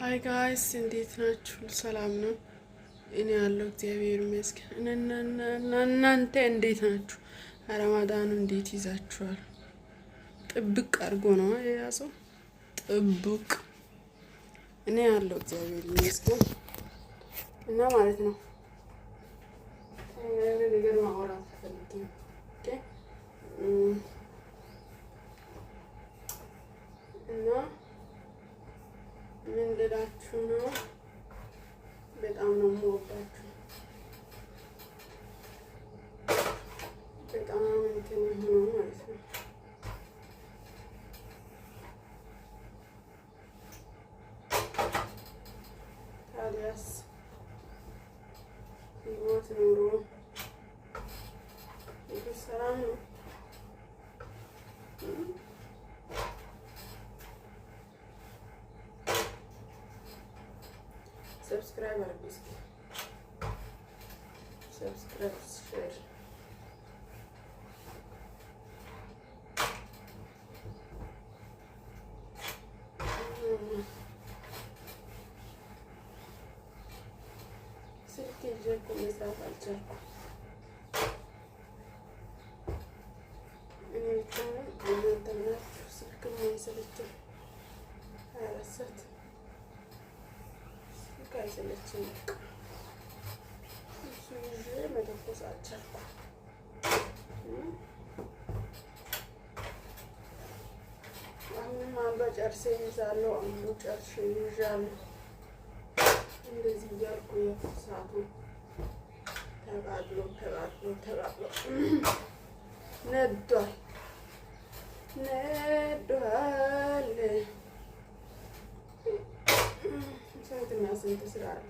Hi guys፣ እንዴት ናችሁ? ሰላም ነው? እኔ ያለው እግዚአብሔር ይመስገን። እናንተ እንዴት ናችሁ? ረማዳኑ እንዴት ይዛችኋል? ጥብቅ አድርጎ ነው የያዘው። ጥብቅ። እኔ ያለው እግዚአብሔር ይመስገን እና ማለት ነው ነገር ማውራት ፈልጌ ነው። እና ምን ልላችሁ ነው? በጣም ነው የምወዳችሁ። በጣም እንትን የሆነው ማለት ነው። ታዲያስ ህይወት ኑሮ ሰላም ነው። Subscribe አድርጉ እስኪ፣ subscribe፣ share። ስልክ ይዤ እኮ መስራት አልቻልኩም። እኔ ብቻ ነኝ እናንተ ናችሁ ስልክም አይሰለችም። 24 ሰዓት ስልክ አይሰለችም። በቃ እሱ ይዤ መተኮስ አልቻልኩም። አሁንም አንዷ ጨርሴ ይዛለሁ፣ አንዱ ጨርሼ ይዣለሁ። እንደዚህ እያልኩ ሰዓቱ ተቃጥሎ ተቃጥሎ ተቃጥሎ ነዷል ነዷል። ስንትና ስንት ስራ አለ።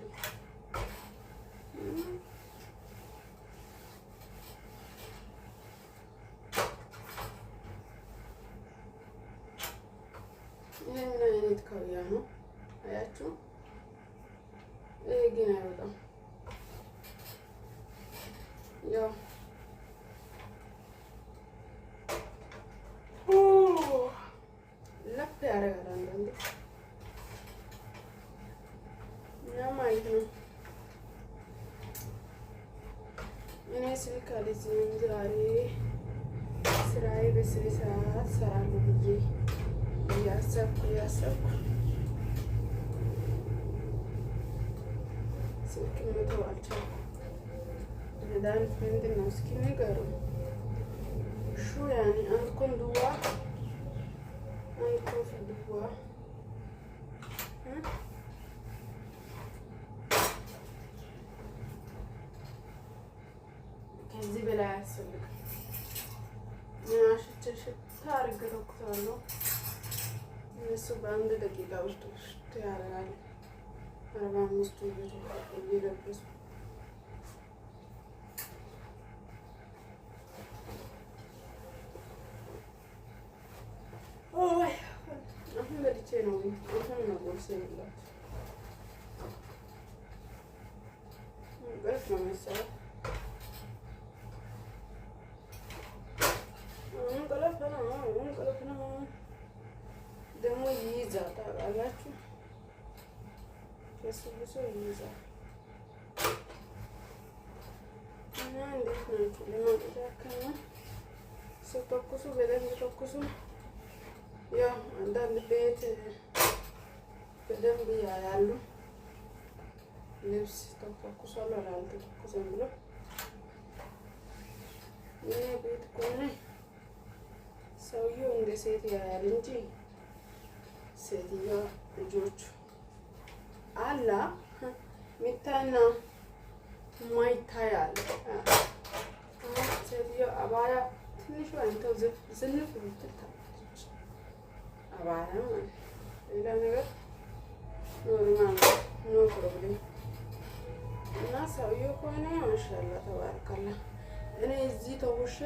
ይህ ምን አይነት ካውያ ነው? አያችሁ? ይሄ ግን አይወጣም። ያው ለፍ ያደርጋል አንዳንዴ እና ማለት ነው። እኔ ስልክ አልይዝም ዛሬ፣ ስራዬ በስነ ስርዓት እሰራለሁ ብዬ እያሰብኩ እያሰብኩ ስልክ መተው አልቻልኩም። መድኃኒት ምንድን ነው? እስኪ ንገሩ። شو يعني عندكم دواء؟ عندكم في دواء؟ ከዚህ በላይ አያስፈልግም። አሽቼ ሽታ አድርጌ ተኩሳለሁ። እነሱ በአንድ ደቂቃ ውስጥ ውስጥ ያደርጋሉ። 45ቱ እየለበሱ አሁን በልቼ ነው። አሁን ነው ቁርስ የበላሁት። እንቅልፍ ነው መሰለኝ። እንቅልፍ ነው፣ እንቅልፍ ነው። ደግሞ ይይዛል፣ ታውቃላችሁ፣ ከሱ ብሶ ይይዛል። እና እንዴት ናችሁ? ለማውጣት ያክል ነው። ስተኩሱ በደንብ ተኩሱ። ያው አንዳንድ ቤት በደንብ ያያሉ። ልብስ ተተኩሷል አልተተኩሰም ብሎ። ይሄ ቤት ከሆነ ሰውየው እንደ ሴት ያያል እንጂ ሴትዮዋ ልጆቹ አላ ሚታይና ማይታይ አለ። ሴትዮዋ አባያ ትንሿ እንተው ዝንፍ ብትል ታለች። አባያ ማለት ሌላ ነገር normal፣ no problem። እና ሰውየው ከሆነ ማሻላ ተባረካላ። እኔ እዚህ ተውሼ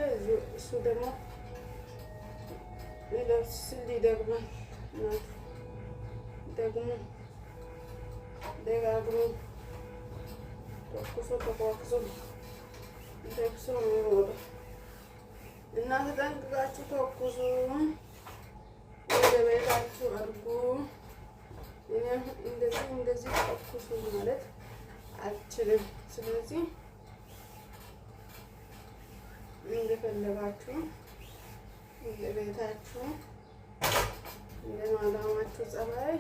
እሱ ደግሞ ሊለብስ ስል ይደግማል። እናቱ ደግሞ ደጋግሞ ተኩሶ ተኳኩሶ ለብሶ ነው የሚሮጠው። እና ተጠንቅቃችሁ ተኩሱ፣ ወደ ቤታችሁ አድርጉ። እኔ እንደዛ እንደዚህ ተኩሱ ማለት አልችልም። ስለዚህ እንደፈለጋችሁ፣ እንደ ቤታችሁ፣ እንደ ማዳማችሁ ጸባይ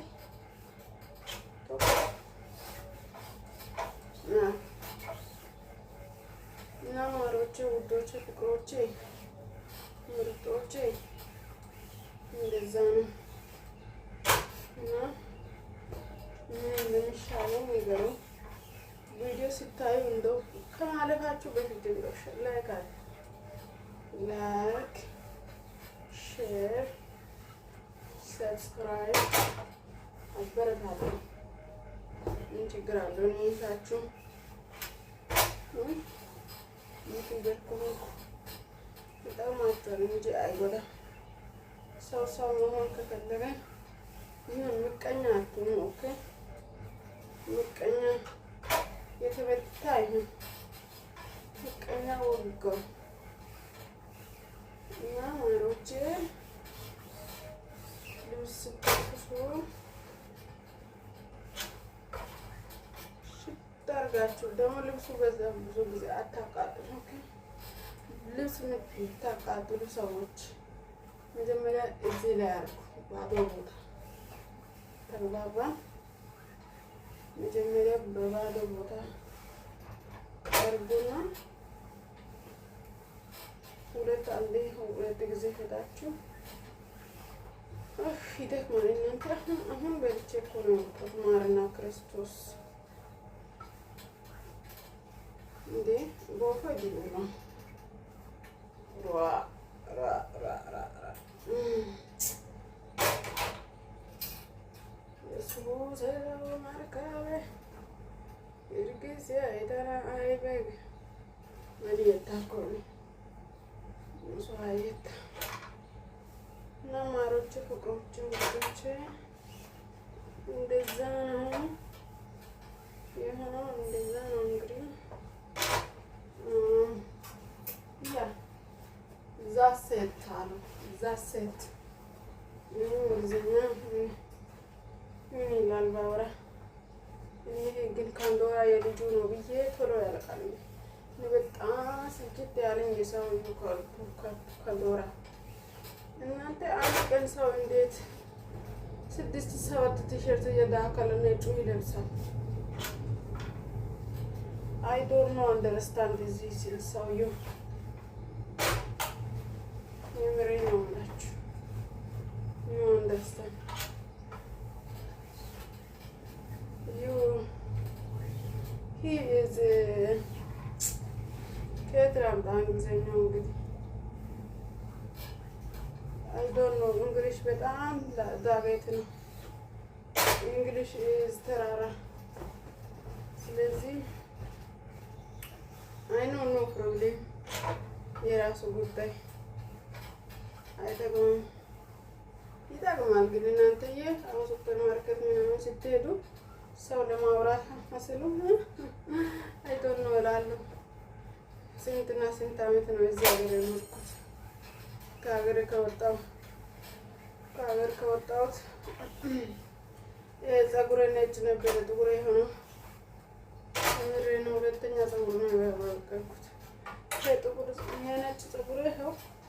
ተኩሱ እና ማሮቼ፣ ውዶቼ፣ ፍቅሮቼ፣ ምርጦቼ እንደዛ ነው እና ምን እንደሚሻለው ንገሩ። ቪዲዮ ስታዩ እንደው ከማለፋችሁ በፊት እንደው like አለ like፣ share፣ subscribe አበረታቱ። ምን ችግር አለው? እኔ ይዛችሁ YouTuber ከሆንኩ ይጠቅማችኋል እንጂ አይጎዳም። ሰው ሰው መሆን ከፈለገ ይሁን። ምቀኛ አትሁኑ። Okay፣ ምቀኛ የተመታ ይሁን። ምቀኛ ወጋው እና ማሮቼ ልብስ ስትተኩሱ ሽት አድርጋችሁ ደግሞ ልብሱ በዛ ብዙ ጊዜ አታቃጥሉ። Okay፣ ልብስ የምታቃጥሉ ሰዎች መጀመሪያ እዚህ ላይ አድርጉ፣ ባዶ ቦታ። ተግባባ። መጀመሪያ በባዶ ቦታ አድርጉና ሁለት አንዴ ሁለት ጊዜ ሄዳችሁ ይደክማል። እናንተ አሁን አሁን በልቼ እኮ ነው የወጣሁት። ማርና ክርስቶስ እንዴ ጎፈ ነው ራ ራ ራ ራ ራ የሱሰው መርከብ እርግዝ አይተራ አይበግ መዲየታ እኮ ነው ሷየታ እና ማሮቼ፣ ፍቅሮቼ፣ ውዶቼ እንደዛ ነው የሆነው። እንደዛ ነው እንግዲህ። Yeah, that's it አሉ። That's it። እንግሊዝኛ ምን ይላል ባወራ? ይሄ ግን ካንዶራ የልጁ ነው ብዬ ቶሎ ያልቃል። እኔ በጣም ስልችት ያለኝ የሰውዬው ካንዶራ። እናንተ አንድ ቀን ሰው እንዴት ስድስት ሰባት ቲሸርት እየዳከለ ነጩ ይለብሳል? I don't know understand እዚህ ሲል ሰውዬው። የምሬ ነው የምላችሁ። No understand you. He is ከየት ላምጣ እንግሊዝኛው? እንግዲህ I don't know English። በጣም ዳገት ነው። English is ተራራ። ስለዚህ I know, no problem፣ የራሱ ጉዳይ። አይጠቅምም። ይጠቅማል ግን እናንተዬ አሁን ሱፐር ማርኬት ምናምን ስትሄዱ ሰው ለማውራት መስሉ I don't know እላለሁ። ስንትና ስንት ዓመት ነው እዚህ ሀገር የኖርኩት። ከሀገር ከወጣሁት ፀጉሬ ነጭ ነበረ፣ ጥቁር የሆነው ከምሬ ነው። ሁለተኛ ፀጉር ነው ያበቀልኩት። የጥቁር የነጭ ፀጉሬ ይኸው።